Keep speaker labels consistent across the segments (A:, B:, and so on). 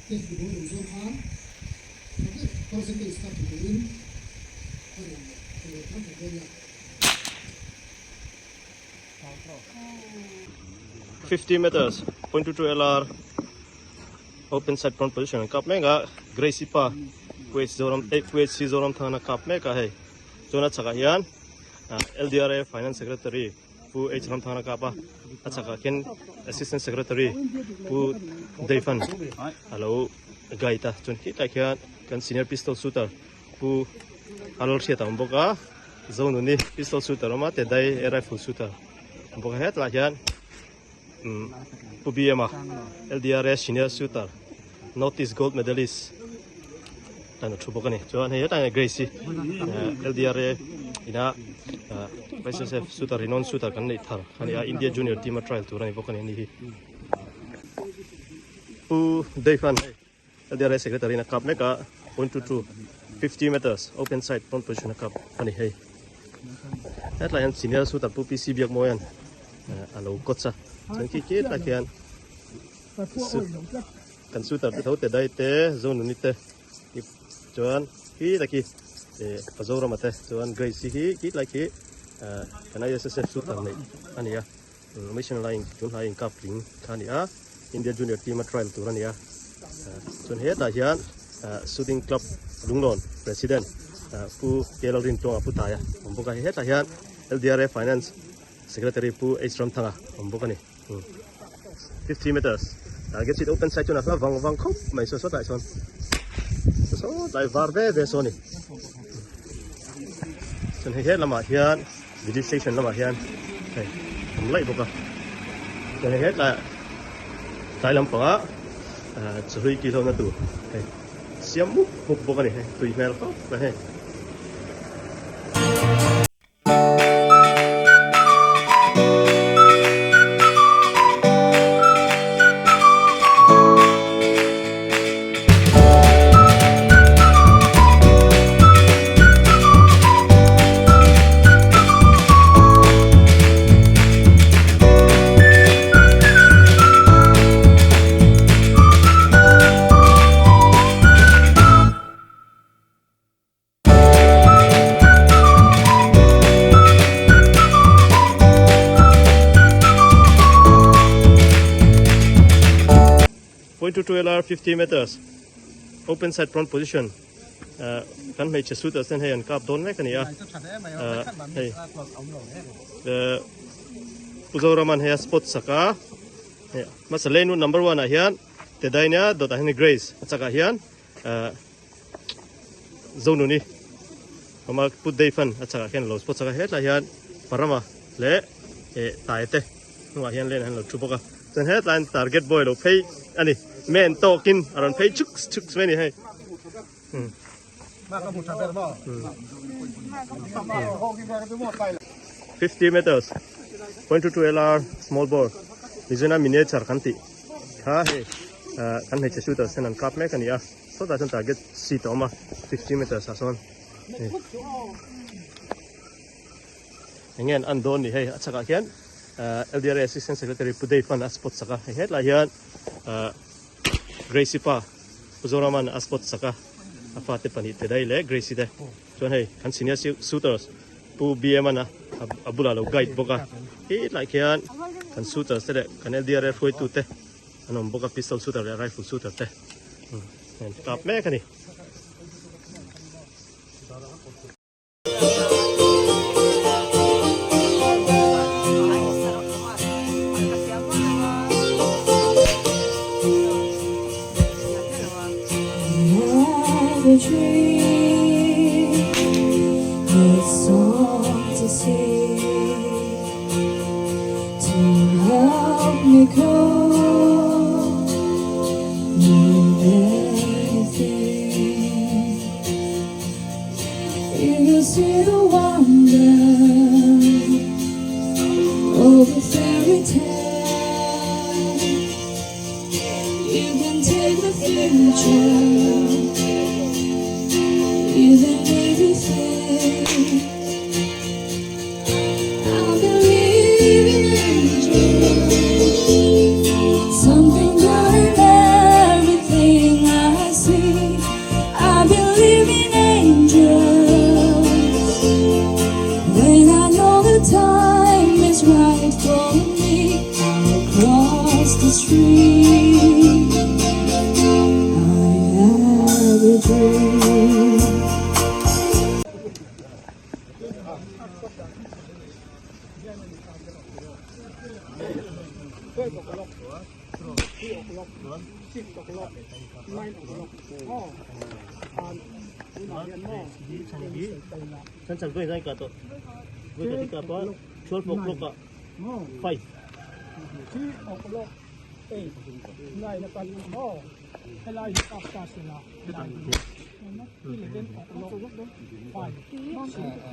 A: Test duh lo zawng khan tha deuh percentage kha hmu turin ka rawn leh thar thei dawn nia.
B: 50 meters 0.22 LR open side front position an kap mek a Grace pa Kuwait Zoram eh Kuwait si Zoram thang a kap mek a hei chuan a chhakah hian LDRA finance secretary Pu H Ramthanga kap a a chhakah khian assistant secretary Pu Dave-a'n a lo guide a chuan khitah khian kan senior pistol shooter Pu Harold Hriata a awm bawk a Zonuni pistol shooter a awm a Tedai air rifle shooter a awm bawk a hetlaiah hian umm Pu BM-a LDRA senior shooter North East gold medalist tan a thu bawk a ni chuan hei hetah hian Grace-i LDRA ina YSSF shooter renowned shooter kan neih thar a ni a India junior team a trial tur a ni bawk a ni ani hi Pu Dave-a'n hei LDRA secretary in a kap mek a 0.22 50 meters open side front position a kap a ni hei hetlai hian senior shooter Pu PC Biakmawia'n a lo coach a chuan khi khi tlai khian Kan shooter te tho te dai te Zonuni te chuan khi ta khi eh Pazorama te chuan Grace hi khi tlai khi kan ISSF shooter nei a ni a mission line tun hlai in kap tling kha a ni a India junior team a trial tur a ni a chuan hetah hian shooting club Lunglawn president Pu Kelalrintuanga Pu Taia awm bawk a hetah hian LDRA finance secretary Pu H Ramthanga awm bawk a ni. 50 meters target sheet open side chuan a hla vang vang khawp mai saw sawtlai sawn saw sawtlai var ve ve saw a ni chuan hei he lamah hian village station lamah hian hei awm laih bawk a chuan hei hetlaiah tlai lampangah ah chahlui kil ho na tur hei siam mup mup bawk a ni hei tui hmel khawp mai hei. Point to 12 50 meters open side front position kan hmeichhe shooters ten hei an kap dawn mek a ni a hei Pu Zoraman hei a spot sak a hmasa lane number 1 ah hian Tedainia dawtah hian Grace a chakah hian Zonuni awm a Pu Dave-a'n a chakah khian a lo spot chak a hetlai hian Parama leh eh tai te hnungah hian lane ah hian a lo thu bawk a chuan hetlai hian target boy a lo phei a ni men tawkin a rawn phei chuk chuk mai a ni hei umm. 50 meters 0.22 LR small bore Mizona miniature kan tih kha hei kan hmeichhe shooters ten an kap mek a ni a sawtah chuan target seat a awm a 50 meters ah sawn hei enge an an dawn ni hei a chhakah khian LDRA assistant secretary Pu Dave an a spot sak a hei hetlai hian Gracie pa Pu Zoraman a spot sak a a fate pahnih te daih leh Gracie te chuan hei kan senior shooters Pu BM an a bulah lo guide bawk a hetlai khian kan shooters te leh kan LDRA hruaitu te an awm bawk a pistol shooter leh rifle shooter te an kap mek a ni.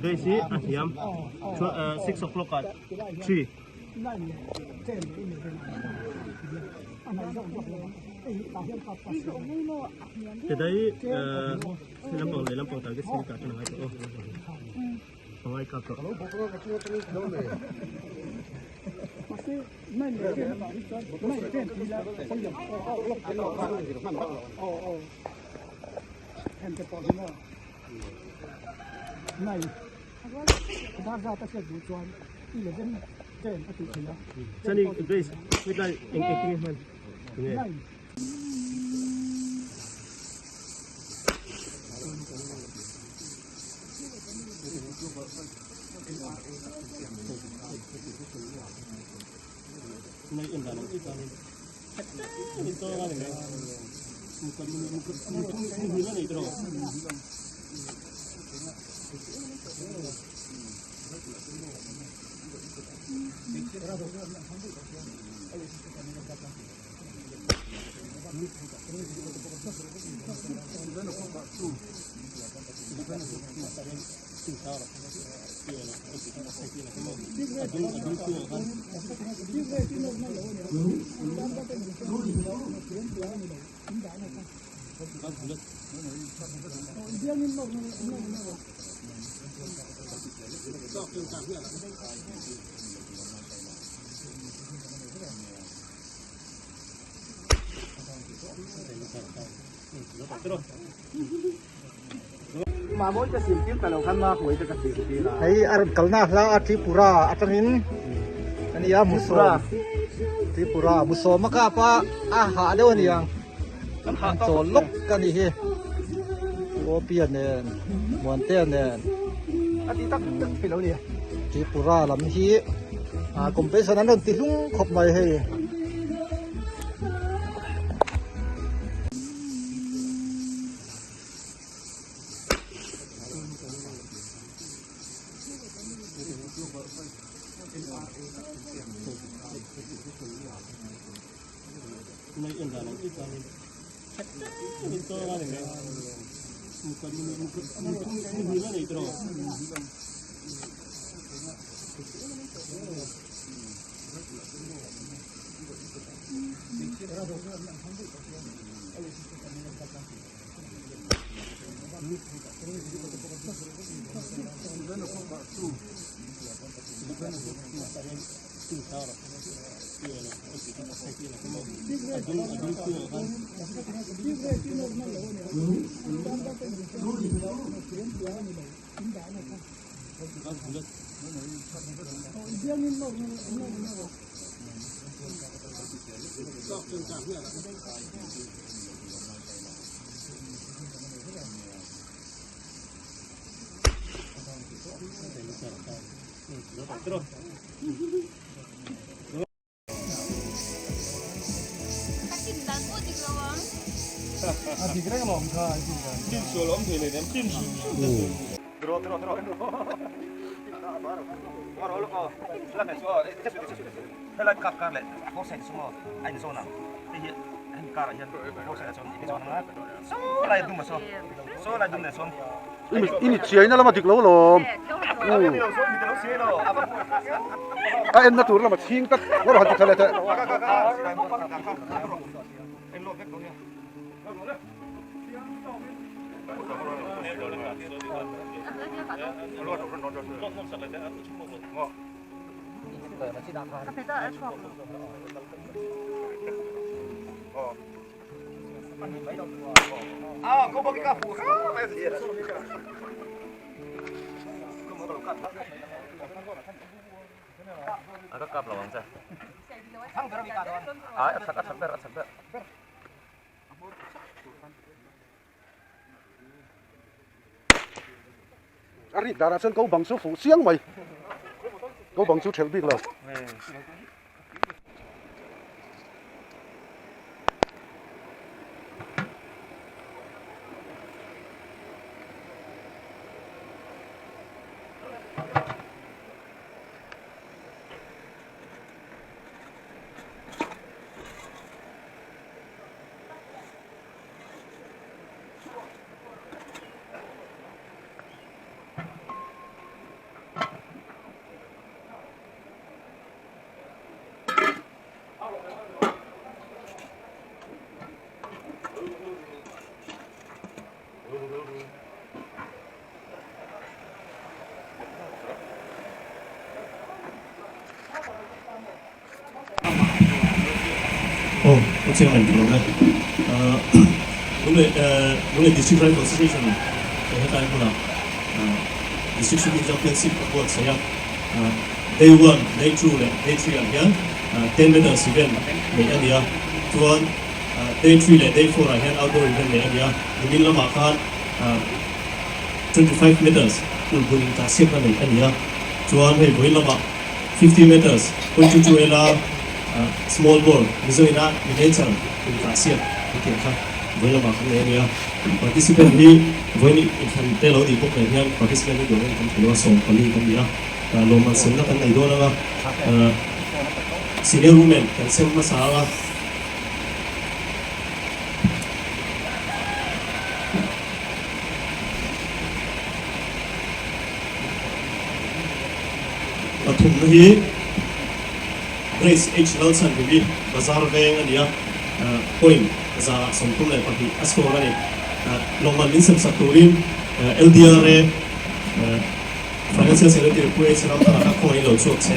B: Grace hi a hniam 6 o'clock ah 3. Tedai lampang leh lampang target sin kah chu a ngai tawh aw. A ngai kap tawh. Chuan i Grace hetlai eng eng nge hman tunge?
A: Hei a rawn kalna hla a Tripura atangin a nia Musawm Tripura Musawm a kap a a hah deuh a niang an chawl lawk a nih hi Gopi-a nen Muantea nen Tripura lam hi ah competition an rawn ti hlung khawp mai hei.
C: I chiaina lama dik lo lawm. A enna tur lama chhing tak ngawr han ti tha leh teh. A rik danah chuan ko bang chu fuh chiang mai. Ko bang chu thelh bik lo.
B: Aw, ka chiang reng tawh lo e. Lunglei District Rifle Association he hetlai hmunah District Shooting Championship a buatsaih a. Day one, day two leh day three ah hian 10 meters event neih a ni a. Chuan day three leh day four ah hian outdoor event neih a ni a. Nimin lamah khan 25 meters ulhmun inkahsiakna neih a ni a. Chuan hei vawiin lamah 50 meters 0.22 LR small bore Mizo ina miniature inkahsiak an tih ang kha vawiin lamah kan nei a ni a. Participant hi vawiin inthlan te lo nih bawk nen hian participant hi duh angin kan thei lo a, 14 kan ni a. Lawmman semna kan nei dawn ang a, senior women kan sem hmasa ang a. Pathumna hi Grace H Lalchhanhimi Bazar veng a ni a, point 132 a score a ni. Lawmman min semsak turin LDRA Financial Secretary Pu H Ramthanga kha khawngaih lo chhuak che.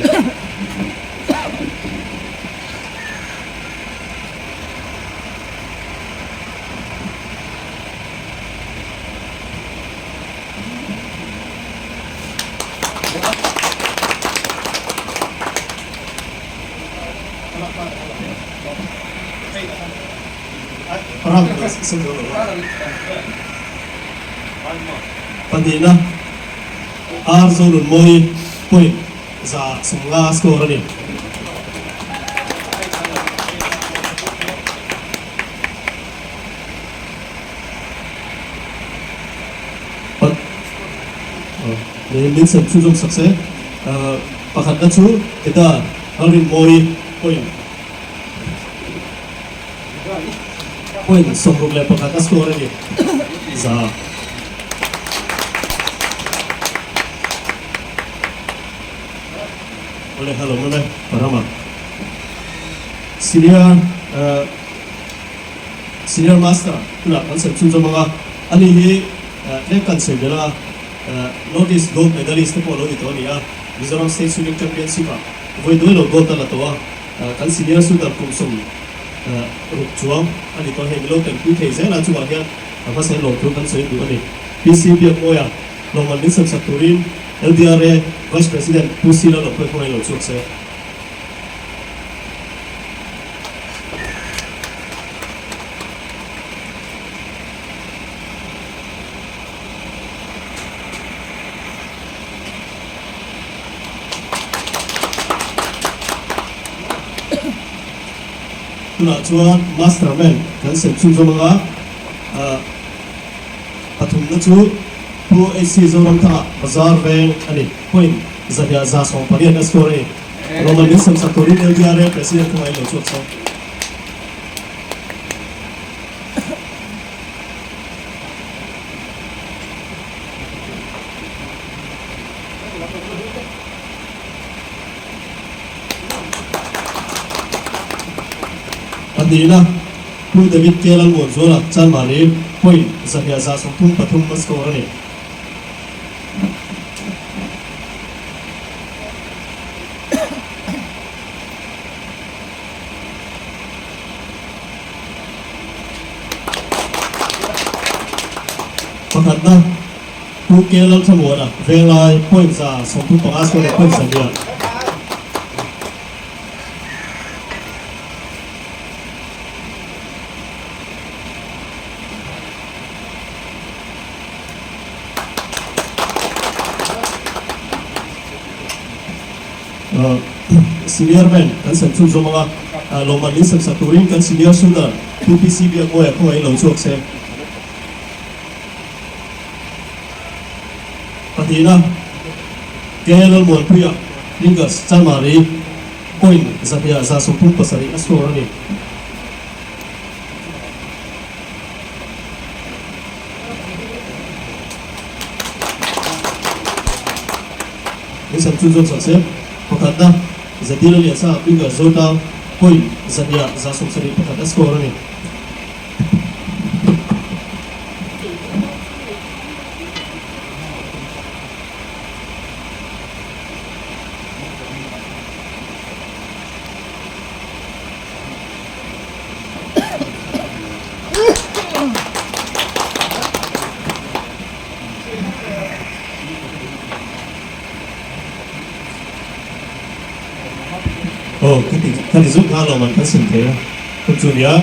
B: Pahnihna R Zonunmawi point 150 score a ni. Min sem chu zawm sak se. Pakhatna chu Eda Lalrinmawii point point 61 a score a ni. Za. Awle hello mawle Parama. Senior Senior Master tunah kan sem chhunzawm ang a, ani hi tlem kan sawi belh a, North East Gold Medalist te pawh a lo ni tawh a ni a, Mizoram State Swimming Championship ah vawi duai lo gold a la tawh a, kan senior shooter kum 60 chuang a ni tawh a, hei milo telpui thei zel a, chungah hian a hmasa in lawmthu kan sawi duh a ni. PC Biakmawia lawmman min sem sak turin LDRA Vice President Pu Sila Lawmpuia khawngaih lo chhuak se. Tunah chuan Master Man kan sem chhunzawm ang a, pathumna chu Pu HC Zoramthanga Bazar Veng a ni. Point 118 a score a ni. Roman min sem sak turin LDRA President khawngaih lo chhuak chho. Pahnihna, Pu David K. Lalmuanzuala, Chanmari, point 133 a score a ni. Pakhatna, Pu K. Lalthlamuana, Venglai, point 135 score leh point 100. Senior men kan sem chhun zawm anga lawmman min sem sak turin kan senior shooter Pu PC Biakmawia khawngaih lo chhuak se. Pahnihna, KL Muanpuia Ringers Chanmari point 237 a score a ni. Min sam chu zawm sak se. Pakhatna, Zadil a liansa Winger Zotang point 271 a score a ni. Aw ka ti ka ti zuk nghal lo man kan sim thei a hun chu nia.